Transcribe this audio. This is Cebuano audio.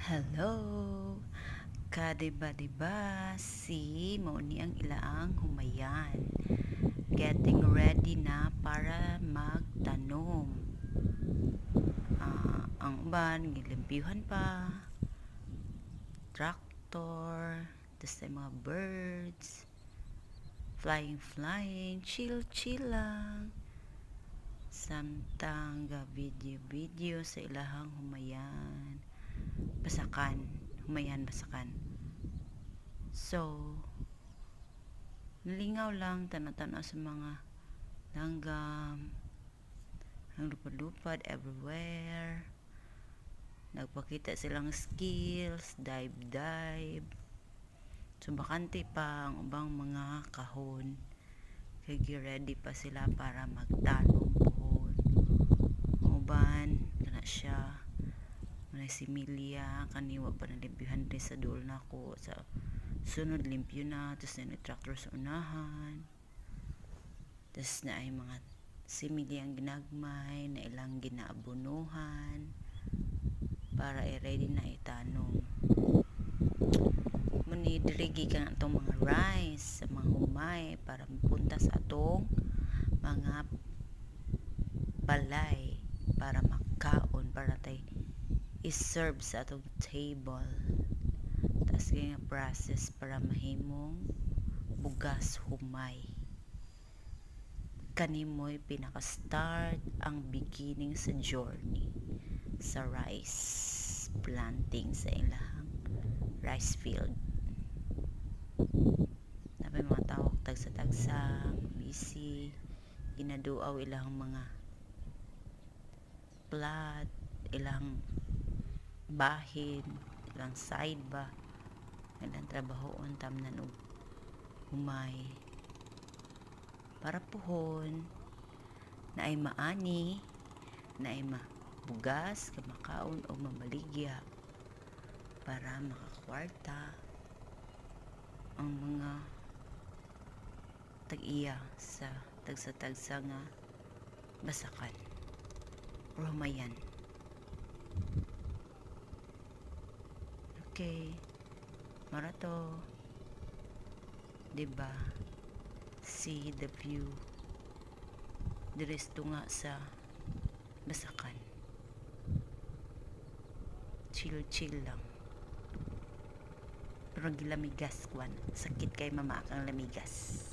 Hello! Kadiba-diba si mao ni ang ilaang humayan. Getting ready na para magtanom. Ang uban gilimpyuhan pa. Tractor, tas ay mga birds. Flying, flying, chill, chill lang. Samtang ga video video sa ilahang humayan. Basakan, humayan basakan. So, nalingaw lang tanaw-tanaw sa mga langgam. Ang lupad-lupad everywhere. Nagpakita silang skills, dive dive. So bakante pa ang ubang mga kahon. Kay ready pa sila para magtanom puhon. Ang uban kana siya mga similya kani wa pa nalimpyuhan diri sa duol nako. Sa sunod limpyo na, tapos na tractor sa unahan, tapos na ay mga similyang ginagmay na ilang ginaabunuhan para i-ready na itanom. Muni diri gikan atong mga rice sa mga humay para mapunta sa atong mga balay para makaon, para tay i-serve sa atong table. Taas kay nga process para mahimong bugas humay. Kani mo'y pinaka-start, ang beginning sa journey sa rice planting sa ilahang rice field. Napay mga tao tagsa-tagsa, busy, ginaduaw ilang mga plot, ilang bahin, ilang side ba, ilang trabahoon tamnan og humay para puhon na ay maani, na ay mabugas ka makaon o mamaligya para makakwarta ang mga tag-iya sa tagsa-tagsa nga basakan or humayan. Okay, mara to, diba? See the view diri nga sa basakan. Chill chill lang. Pero gilamigas kwan. Sakit kay mama ang lamigas.